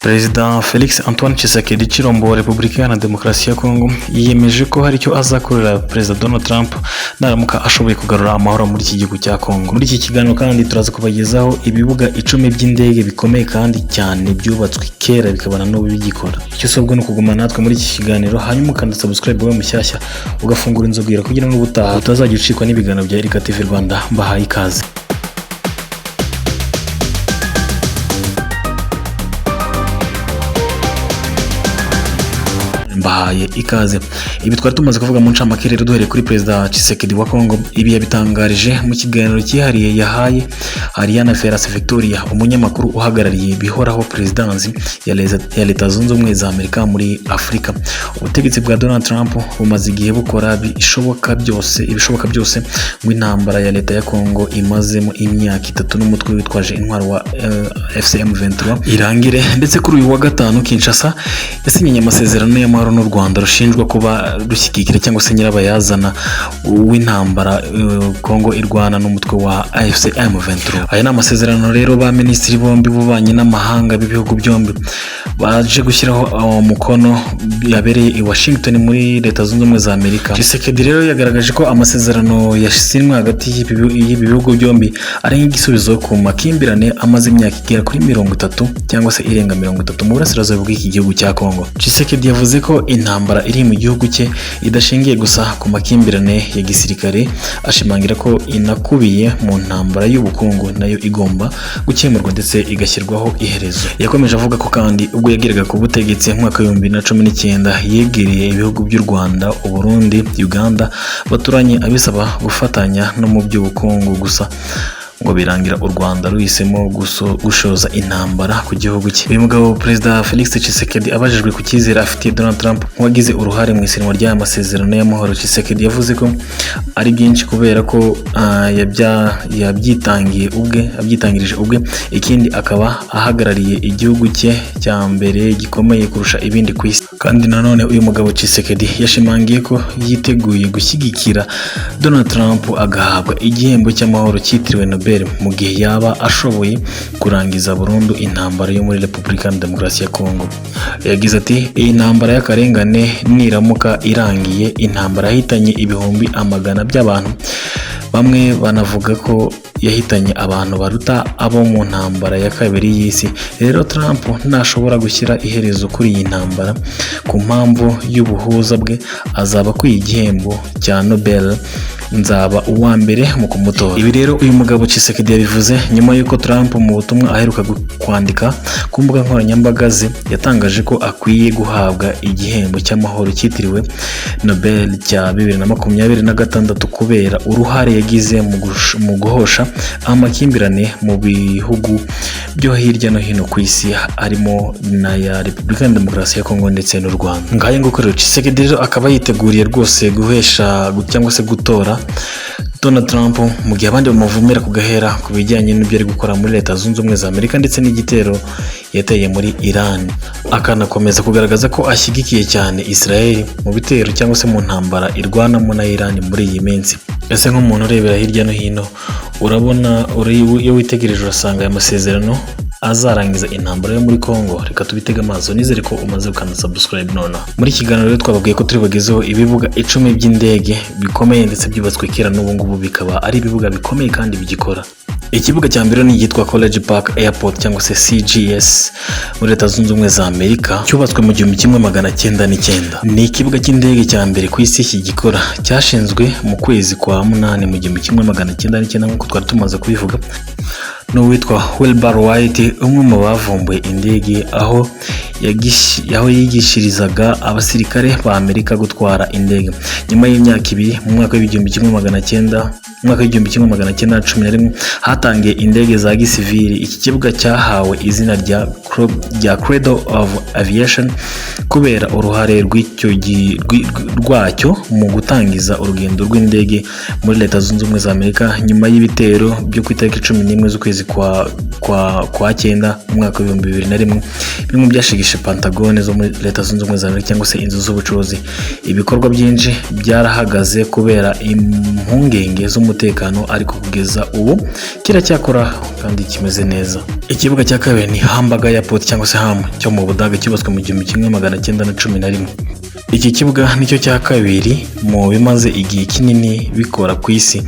Perezida Felix Antoine Tshisekedi Tshilombo wa Repubulika Iharanira Demokarasi ya Kongo yiyemeje ko hari icyo azakorera Perezida Donald Trump naramuka ashoboye kugarura amahoro muri iki gihugu cya Kongo. Muri iki kiganiro kandi turaza kubagezaho ibibuga 10 by'indege bikomeye kandi cyane byubatswe kera bikaba na n'ubu bigikora. Icyo usabwa ni ukugumana natwe muri iki kiganiro, hanyuma ukanda subscribe wowe mushyashya, ugafungura inzogera kugira ngo ubutaha utazajya ucikwa n'ibiganiro bya Erika TV Rwanda. Mbahaye ikaze. Mbahaye ikaze. Ibi twari tumaze kuvuga mu ncamake rero, duhereye kuri Perezida Tshisekedi wa Kongo, ibi yabitangarije mu kiganiro cyihariye yahaye Ariana Feras Victoria, umunyamakuru uhagarariye bihoraho perezidansi ya Leta Zunze Ubumwe za Amerika muri Afurika. Ubutegetsi bwa Donald Trump bumaze igihe bukora ibishoboka byose ngo intambara ya leta ya Kongo imazemo imyaka 3 n'umutwe witwaje intwaro wa FCM 23 irangire. Ndetse kuri uyu wa gatanu Kinshasa yasinyanye amasezerano y'amahoro n'u Rwanda rushinjwa kuba rushyigikira cyangwa se nyirabayazana w'intambara Kongo irwana n'umutwe wa AFC M23. Aya ni amasezerano rero ba minisitiri bombi b'ububanyi n'amahanga b'ibihugu byombi baje gushyiraho umukono, yabereye i Washington muri Leta Zunze Ubumwe za Amerika. Tshisekedi rero yagaragaje ko amasezerano yasinywe hagati y'ibi bihugu byombi ari nk'igisubizo ku makimbirane amaze imyaka igera kuri 30 cyangwa se irenga 30 mu burasirazuba bw'iki gihugu cya Kongo. Tshisekedi yavuze ko intambara iri mu gihugu cye idashingiye gusa ku makimbirane ya gisirikare, ashimangira ko inakubiye mu ntambara y'ubukungu nayo igomba gukemurwa ndetse igashyirwaho iherezo. Yakomeje avuga ko kandi ubwo yageraga ku butegetsi mu mwaka w'ibihumbi bibiri na cumi n'icyenda yegereye ibihugu by'u Rwanda, Uburundi, Uganda baturanye abisaba gufatanya no mu by'ubukungu, gusa ngo birangira u Rwanda ruhisemo gushoza intambara ku gihugu cye. Uyu mugabo Perezida Felix Tshisekedi abajijwe ku cyizere afitiye Donald Trump nk'uwagize uruhare mu isinywa ry'aya masezerano y'amahoro, Tshisekedi yavuze ko ari byinshi kubera ko yabyitangiye ubwe, abyitangirije ubwe, ikindi akaba ahagarariye igihugu cye cya mbere gikomeye kurusha ibindi ku isi. Kandi nanone uyu mugabo Tshisekedi yashimangiye ko yiteguye gushyigikira Donald Trump agahabwa igihembo cy'amahoro cyitiriwe Nobel mu gihe yaba ashoboye kurangiza burundu intambara yo muri Repubulika ya Demokarasi ya Kongo. Yagize ati: "Iyi ntambara y'akarengane niramuka irangiye, intambara yahitanye ibihumbi amagana by'abantu, bamwe banavuga ko yahitanye abantu baruta abo mu ntambara ya kabiri y'isi. Rero Trump ntashobora gushyira iherezo kuri iyi ntambara ku mpamvu y'ubuhuza bwe, azaba akwiye igihembo cya Nobel, nzaba uwa mbere mu kumutora." Ibi rero uyu mugabo Tshisekedi yabivuze nyuma y'uko Trump mu butumwa aheruka kwandika ku mbuga nkoranyambaga ze yatangaje ko akwiye guhabwa igihembo cy'amahoro cyitiriwe Nobel cya 2026 kubera uruhare yagize mu guhosha amakimbirane mu bihugu byo hirya no hino ku isi, harimo n'aya Repubulika ya Demokarasi ya Kongo ndetse n'u Rwanda. Ngayo nguko rero, Tshisekedi rero akaba yiteguriye rwose guhesha cyangwa se gutora Donald Trump mu gihe abandi bamuvumira ku gahera ku bijyanye n'ibyo ari gukora muri Leta Zunze Ubumwe za Amerika ndetse n'igitero yateye muri Iran, akanakomeza kugaragaza ko ashyigikiye cyane Israel mu bitero cyangwa se mu ntambara irwanamo na Iran muri iyi minsi. Ese nk'umuntu urebera hirya no hino, urabona iyo witegereje urasanga aya masezerano azarangiza intambara yo muri Kongo? Reka tubitege amaso. Nizere ko umaze gukanda subscribe nonaha. Muri iki kiganiro rero twababwiye ko turi bagezeho ibibuga 10 by'indege bikomeye ndetse byubatswe kera n'ubu ngubu bikaba ari ibibuga bikomeye kandi bigikora. Ikibuga cya mbere ni icyitwa College Park Airport cyangwa se CGS muri Leta Zunze Ubumwe za Amerika, cyubatswe mu 1909. Ni ikibuga cy'indege cya mbere ku isi kigikora, cyashinzwe mu kwezi kwa 8 mu 1909 nk'uko twari tumaze kubivuga, n'uwitwa Wilbur Wright, umwe mu bavumbuye indege, aho yigishirizaga abasirikare ba Amerika gutwara indege. Nyuma y'imyaka 2 mu mwaka w'igihumbi kimwe magana cyenda cumi na rimwe hatangiye indege za gisivili. Iki kibuga cyahawe izina rya Cradle of Aviation kubera uruhare rwacyo mu gutangiza urugendo rw'indege muri Leta Zunze Ubumwe za Amerika nyuma y'ibitero byo ku itariki 11 z'ukwezi kwezi kwa cyenda mu mwaka wa 2001, bimwe byashegeshe Pentagone zo muri Leta Zunze Ubumwe za Amerika cyangwa se inzu z'ubucuruzi. Ibikorwa byinshi byarahagaze kubera impungenge z'umutekano, ariko kugeza ubu kiracyakora kandi kimeze neza. Ikibuga cya kabiri ni Hamburg Airport cyangwa se Ham cyo mu Budage, cyubatswe mu 1911. Iki kibuga nicyo cya kabiri mu bimaze igihe kinini bikora ku isi.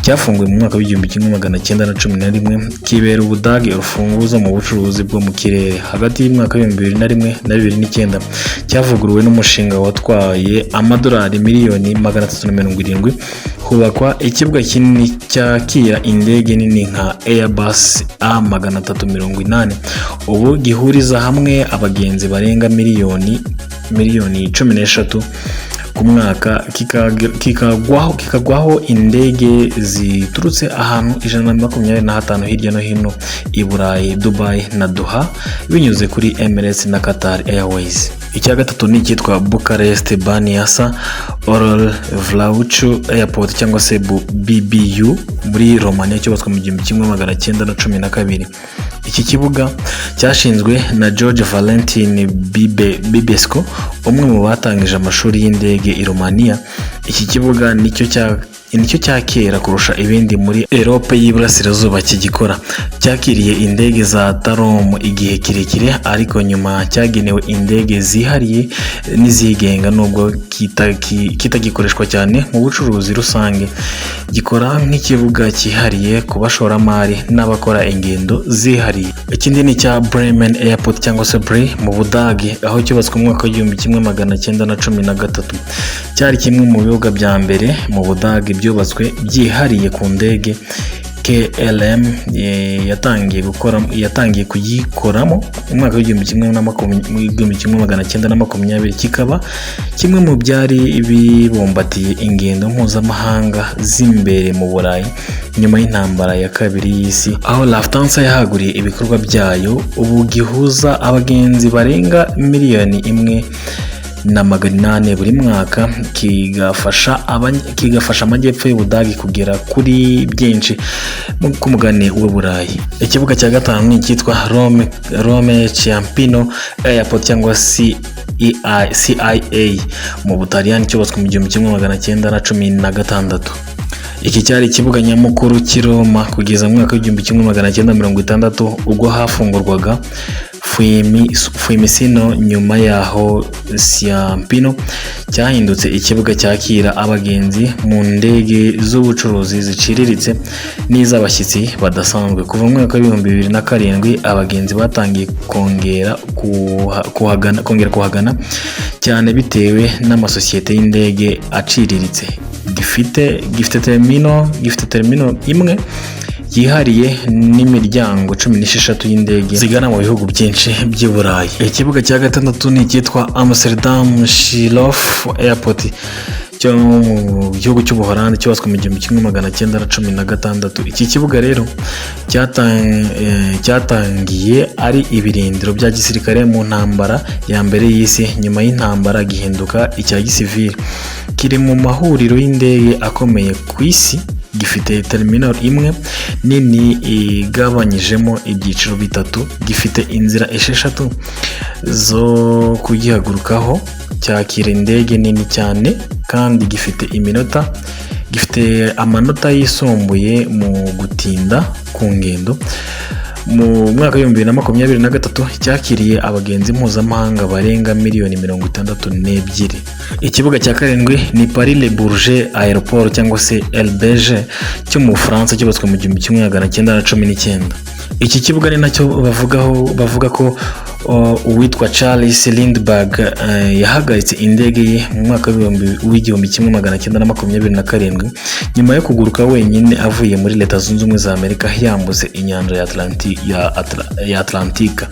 Cyafunguwe mu mwaka wa 1911, kibera Ubudage urufunguzo mu bucuruzi bwo mu kirere. Hagati y'umwaka wa 2001 na 2009 cyavuguruwe n'umushinga watwaye amadolari miliyoni 370, hubakwa ikibuga kinini cyakira indege nini nka Airbus A380, ubu gihuriza hamwe abagenzi barenga miliyoni 13 ku mwaka, kikagwaho indege ziturutse ahantu 125 hirya no hino i Burayi, Dubai na Doha, binyuze kuri Emirates na Qatar Airways. Icya gatatu ni icyitwa Bucharest Băneasa Aurel Vlaicu Airport cyangwa se BBU muri Romania, cyubatswe mu 1912. Iki kibuga cyashinzwe na George Valentin Bibesco, umwe mu batangije amashuri y'indege i Romania. Iki kibuga nicyo cya kera kurusha ibindi muri Erope y'Iburasirazuba kigikora. Cyakiriye indege za Tarom igihe kirekire, ariko nyuma cyagenewe indege zihariye n'izigenga. Nubwo kitagikoreshwa cyane mu bucuruzi rusange, gikora nk'ikibuga cyihariye ku bashoramari n'abakora ingendo zihariye. Ikindi ni icya Bremen Airport cyangwa se Bre mu Budage, aho cyubatswe mu mwaka wa 1913. Cyari kimwe mu bibuga bya mbere mu Budage byubatswe byihariye ku ndege. KLM yatangiye kugikoramo mu mwaka wa 1920, kikaba kimwe mu byari bibumbatiye ingendo mpuzamahanga z'imbere mu Burayi nyuma y'Intambara ya Kabiri y'Isi, aho Lufthansa yahaguriye ibikorwa byayo. Ubu gihuza abagenzi barenga miliyoni 1.8 million buri mwaka, kigafasha amajyepfo y'Ubudage kugera kuri byinshi ku mugabane w'Uburayi. Ikibuga cya gatanu ni icyitwa Rome Ciampino Airport cyangwa CIA mu Butaliyani, cyubatswe mu 1916. Iki cyari ikibuga nyamukuru cy'i Roma kugeza mu mwaka wa 1960, ubwo hafungurwaga Fiumicino. Nyuma yaho Ciampino cyahindutse ikibuga cyakira abagenzi mu ndege z'ubucuruzi ziciriritse n'iz'abashyitsi badasanzwe. Kuva mu mwaka wa 2007 abagenzi batangiye kongera kuhagana cyane bitewe n'amasosiyete y'indege aciriritse. Gifite terminal imwe yihariye n'imiryango 16 y'indege zigana mu bihugu byinshi by'i Burayi. Ikibuga cya gatandatu ni icyitwa Amsterdam Schiphol Airport cyo mu gihugu cy'Ubuholandi, cyubatswe mu 1916. Iki kibuga rero cyatangiye ari ibirindiro bya gisirikare mu Ntambara ya Mbere y'Isi, nyuma y'intambara gihinduka icya gisivili. Kiri mu mahuriro y'indege akomeye ku isi. Gifite terminal imwe nini igabanyijemo ibyiciro bitatu, gifite inzira esheshatu zo kugihagurukaho, cyakira indege nini cyane kandi gifite amanota yisumbuye mu gutinda ku ngendo. Mu mwaka wa 2023 cyakiriye abagenzi mpuzamahanga barenga miliyoni 62. Ikibuga cya karindwi ni Paris Le Bourget Aéroport cyangwa se LBJ cyo mu Bufaransa, cyubatswe mu 1919. Iki kibuga ni nacyo bavuga ko uwitwa Charles Lindbergh yahagaritse indege ye mu mwaka wa 1927, nyuma yo kuguruka wenyine avuye muri Leta Zunze Ubumwe za Amerika yambutse inyanja ya Atlantika.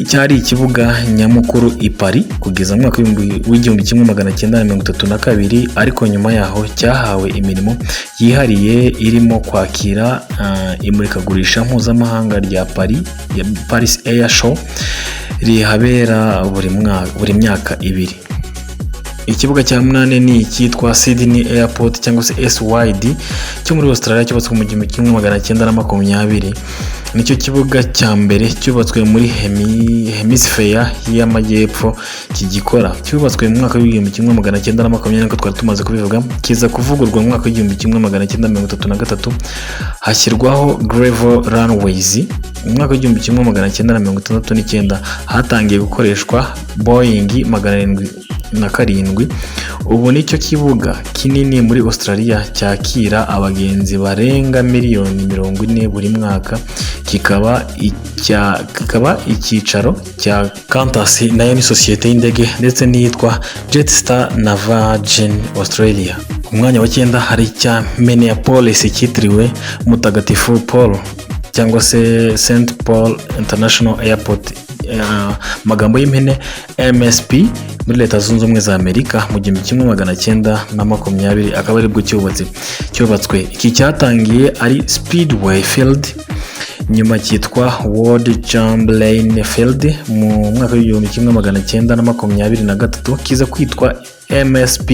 Cyari ikibuga nyamukuru i Paris kugeza mu mwaka wa 1932, ariko nyuma yaho cyahawe imirimo yihariye irimo kwakira imurikagurisha mpuzamahanga rya Paris, ya Paris Air Show, rihabera buri myaka 2. Ikibuga cya munani ni icyitwa Sydney Airport cyangwa se SYD cyo muri Australia, cyubatswe mu 1920. Nicyo kibuga cya mbere cyubatswe muri hemisphere y'amajyepfo kigikora. Cyubatswe mu mwaka w'1920, nk'uko twari tumaze kubivuga, kiza kuvugururwa mu mwaka w'1933, hashyirwaho gravel runways. Mu mwaka w'1969 hatangiye gukoreshwa Boeing 707. Ubu nicyo kibuga kinini muri Australia, cyakira abagenzi barenga miliyoni 40 buri mwaka, kikaba icyicaro cya Qantas, nayo ni sosiyete y'indege, ndetse n'iyitwa Jetstar na Virgin Australia. Ku mwanya wa cyenda hari icya Minneapolis cyitiriwe Mutagatifu Paul cyangwa se St Paul International Airport, amagambo y'impine MSP, muri Leta Zunze Ubumwe za Amerika mu 1920 akaba aribwo cyubatswe. Iki cyatangiye ari Speedway Field, nyuma cyitwa World Chamberlain Field. Mu mwaka w'1923 kiza kwitwa MSP.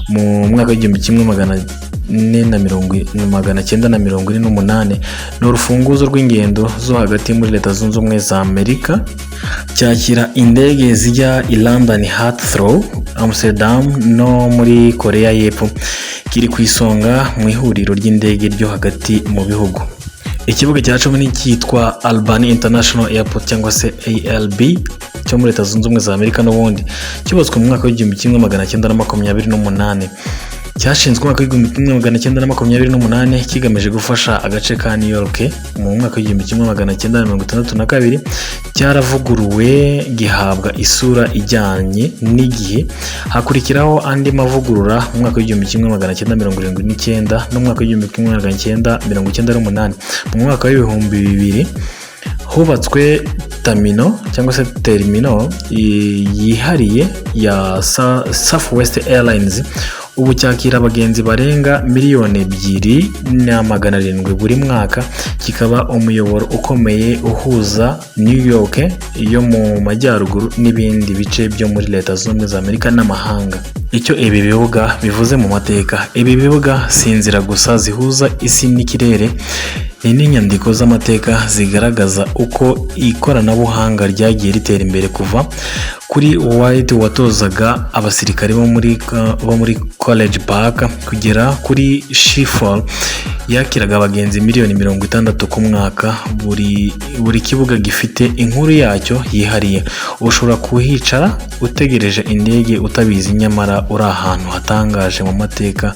Mu mwaka w'1448 ni urufunguzo rw'ingendo zo hagati muri Leta Zunze Ubumwe za Amerika. Cyakira indege zijya i London Heathrow, Amsterdam no muri Korea y'Epfo. Kiri ku isonga mu ihuriro ry'indege ryo hagati mu bihugu. Ikibuga cya 10 ni icyitwa Albany International Airport cyangwa se ALB cyo muri Leta Zunze Ubumwe za Amerika n'ubundi, cyubatswe mu mwaka w'1928. Cyashinzwe mu mwaka w'1928 kigamije gufasha agace ka New York. Mu mwaka w'1962 cyaravuguruwe, gihabwa isura ijyanye n'igihe, hakurikiraho andi mavugurura mu mwaka w'1979 n'umwaka w'1998. Mu mwaka w'2000 hubatswe terminal cyangwa se terminal yihariye ya Southwest Airlines. Ubu cyakira abagenzi barenga 2,700,000 buri mwaka, kikaba umuyoboro ukomeye uhuza New York yo mu majyaruguru n'ibindi bice byo muri Leta Zunze Ubumwe za Amerika n'amahanga. Icyo ibi bibuga bivuze mu mateka: ibi bibuga si inzira gusa zihuza isi n'ikirere, ni n'inyandiko z'amateka zigaragaza uko ikoranabuhanga ryagiye ritera imbere, kuva kuri White watozaga abasirikare bo muri College Park kugera kuri Schiphol yakiraga abagenzi miliyoni 60 ku mwaka. Buri kibuga gifite inkuru yacyo yihariye. Ushobora kuhicara utegereje indege utabizi, nyamara uri ahantu hatangaje mu mateka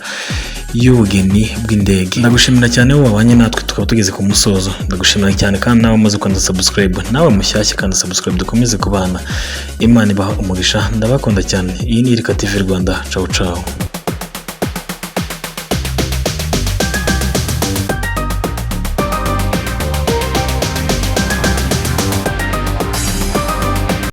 y'ubugeni bw'indege. Ndagushimira cyane wowe wabanye natwe tukaba tugeze ku musozo. Ndagushimira cyane kandi nawe umaze gukanda subscribe, nawe mushyashya kanda subscribe, dukomeze kubana. Imana ibaha umugisha, ndabakunda cyane. Iyi ni Irika TV Rwanda. Cawu cawu.